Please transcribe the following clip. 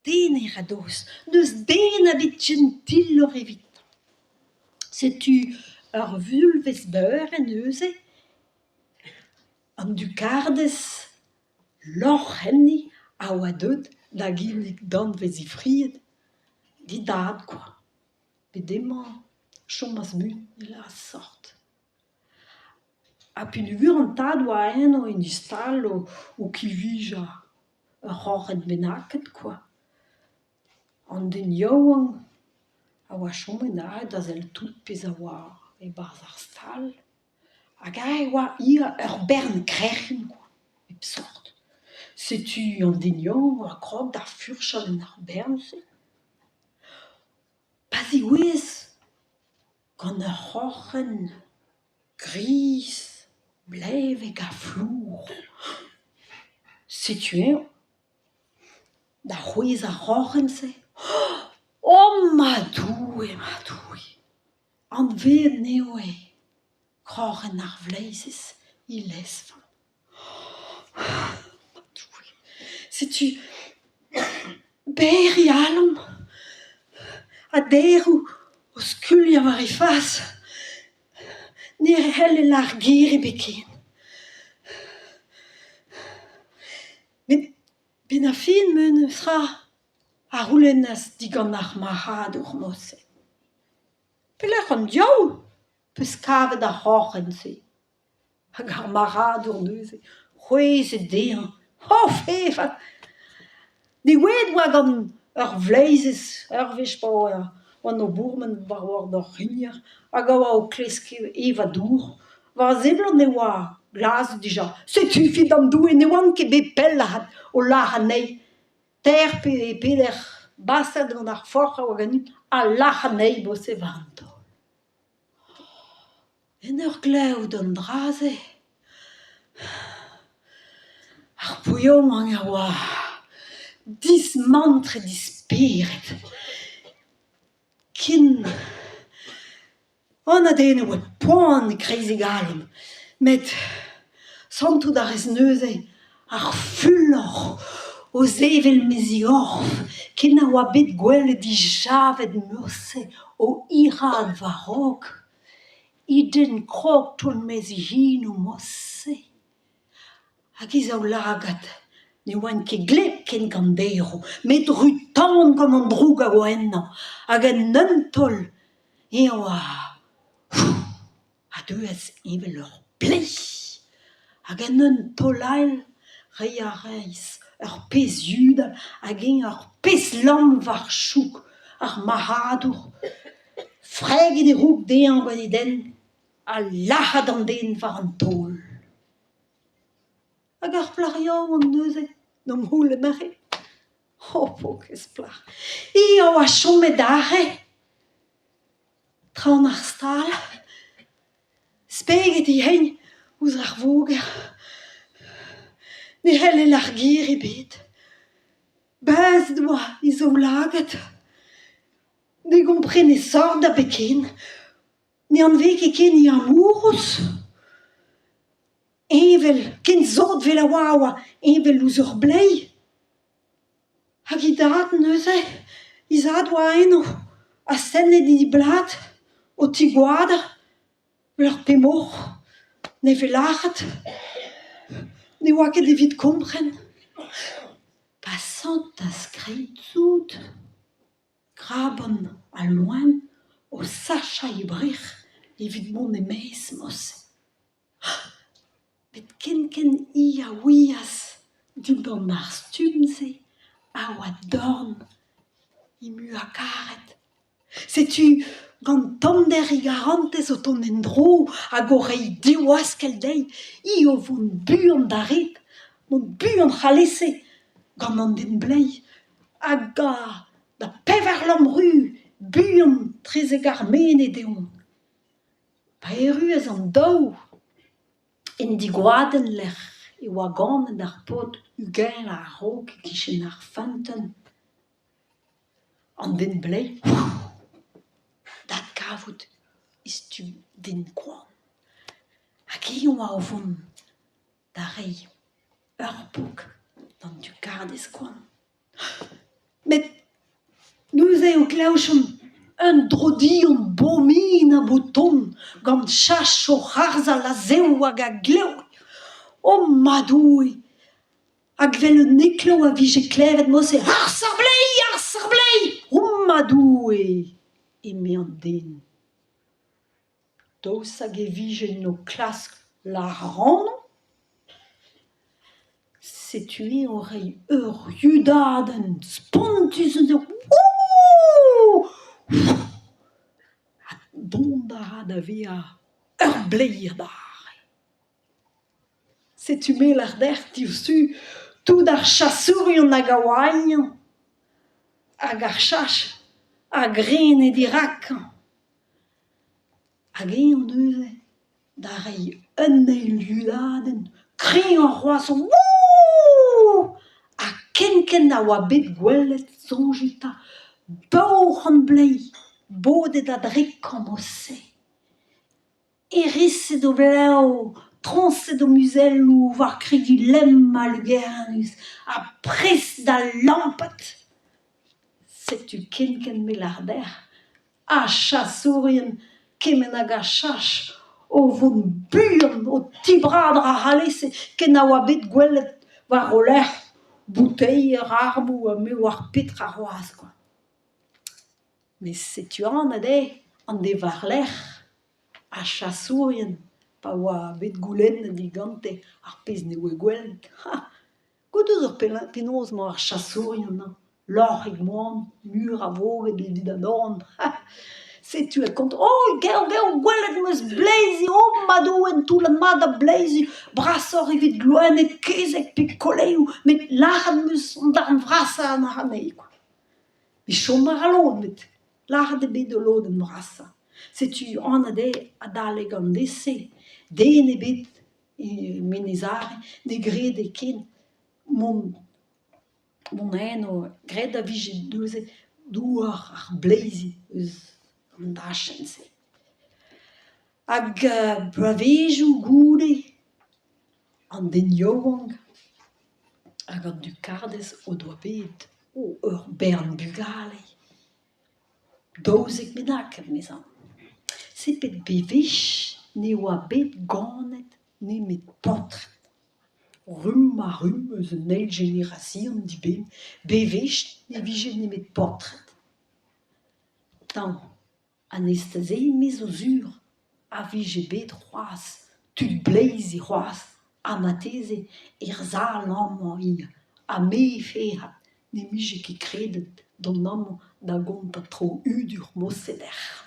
Tener a dost, n'eus den ebet jentiloc'h evitañ. Setu ur vulvezh beure neuze, an dukardez lorc'h enni a oa deuet da ginnig danvez he fried d'e dad kwa. Met hemañ 'chomas mut ne lâras sort. Ha peogwir an tad 'oa eno en e stal o kivijañ ur c'hroc'hen bennaket kwa. An den yaouank a oa chomet aze da sellet tout pezh a oa e-barzh ar stal hag aze e oa ivez ur bern krec'hin kwa, a bep sort. Setu an den yaouank a oa krog da furchal en ar bern-se. Pa zegouezh gant ur c'hroc'hen griz, blevek ha flour, setu-eñ da c'hwezh ar c'hroc'hen-se. O ma Doue, ma Doue ! Anveet eo eo kroc'hen ar vleizez he lezvamm. Ma Doue ! Setu berr he alan ha daeroù o skuilhañ war he fas. Ne c'helle lâr ger ebet ken. Met 'benn ar fin memes tra a c'houlennas digant ar marc'hadour mod-se. Pelec'h an diaoul 'peus kavet ar c'hroc'hen-se ? Hag ar marc'hadour neuze c'hwezhet dezhañ oh fevat ! Degouezhet 'oa gant ur vleizez ur wech pa oan o bourmen war bord ur rinier hag a oa o klask evañ dour. War a seblant e oa glas dija. Setu fidamdoue ne oan ket bet pell avat o lâr anezhi. Teir pe peder basad gant ar forc'h a oa ganin ha lâr anezhi bose war an taol. En ur glevout an dra-se, ar pouilhomañ a oa dismantret e spered ken anat eo ne oa poan e-kreiz e galon met santout a rez neuze ar fulor o sevel 'maez e gorf ken a oa bet gwelet dijavet morse o hiraat war-raok. He den krog 'tont 'maez e c'henoù morse hag e zaoulagad ne oant ket gleb ken gant daeroù met ru-tan gant an droug a oa ennañ hag en un taol eñ a oa a deuas evel ur bleiz hag en un taol all reiñ a raes ur pezh yudal hag eñ ur pezh lamm war chouk ar marc'hadour freget e roug dezhañ gant e dent ha lac'hat an den war an taol. Hag ar plac'h yaouank neuze n'am c'houlenn aze. Oh paourkaezh plac'h, hi a oa chomet aze Traoñ ar stal, speget he c'hein ouzh ar voger, ne c'helle lâr ger ebet. Beuzet 'oa he zaoulagad, ne gomprene sort ebet ken, ne anveze ket ken he amourouz. Heñvel, ken sot 'vel a oa a oa heñvel ouzh ur bleiz. Hag e dad neuze, he zad 'oa eno, astennet en e blad, o tigoadañ ur pemoc'h 'neve lâret ne oa ket evit kompren. Pa santas kreiz-tout kraban al loen o sachañ e brec'h evit mont e-maez morse. Met kenkent hi a ouias dindan ar stumm-se a oa dorn he muiañ-karet. Setu gant tommder e garantez o tont en-dro hag o reiñ diwaskell dezhi, hi o vont buan d'ar red, mont buan alese gant an den bleiz hag da pevar lamm ru buan 'trezek ar menez deomp. Pa erruas an daou en digoadenn lec'h e oa ganet ar paotr ugent a-raok e-kichen ar feunteun, an den bleiz da adkavout e stumm den koant hag eñ 'oa o vont da reiñ ur pok d'an dukadez koant. Met. klevjont un drodillon bominabl o tont gant chach o harzhal a-zehou hag a-gleiz. O ma Doue ! Hag 'vel un heklev a vije klevet mod-se Harz ar bleiz ! Harz ar bleiz ! O ma Doue ! eme an den. Daoust hag e vijen o klask lâr anv ? Setu-eñ o reiñ ur yudadenn spontus en ur Wouh ! Ha dont a ra da vezañ ur bleiz adarre. Setu-me lâr dec'h diouzhtu tout ar chaseourion hag a oa ennañ hag ar chas a grene dirakañ. Hag eñ neuze da reiñ un eil yudadenn kreñvoc'h c'hoazh Wouh ! Ha kenkent a oa bet gwelet, soñjit 'ta, 200 bleiz bodet a-drekañ mod-se. Heriset o blev, troñset o muzelloù war kregiñ lemm ha lugernus ha prest da lampat. Setu kenkent me 'lâr dec'h ar chaseourien kement hag ar chas o vont buan o tibradañ ac'halese ken a oa bet gwelet war o lerc'h bouteier, armoù ha me 'oar petra c'hoazh kwa. Met setu anat eo an deiz war-lerc'h ar chaseourien pa oa bet goulennet digante ar pezh ne oa gwelet, ha ! Gouzout 'ouzout penaos emañ ar chaseourien hañ, lorc'hig moan, mur a voged evit an oan, ha ! Setu e kont oh gaou gaou gwelet 'm eus bleizi, oh ma Doue un toullad mat a bleizi, brasoc'h evit loened kezeg pe koleoù met lâret 'm eus an darn vrasañ anezhe kwa. Met chom a ra lod met lâret eo bet ul lodenn vrasañ. Setu anat eo adalek an deiz-se den ebet e Menez-Are ne grede ken mont mont eno. Graet a vije neuze douar ar bleizi eus an dachenn-se. Hag bloavezhioù goude an den yaouank hag an dukardez o doa bet ur bern bugale, 12 bennak emezañ. Setu bewech ne oa bet ganet nemet paotred. Rumm-ha-rumm eus an eil jenerasion d'eben bewech ne vije nemet paotred. Tamm Anez-se me zo sur a vije bet c'hoazh tud bleizi c'hoazh ha marteze er sal amañ ivez ha me 'ne 'mije ket kredet dont amañ da gontañ traoù hudur mod-se dec'h.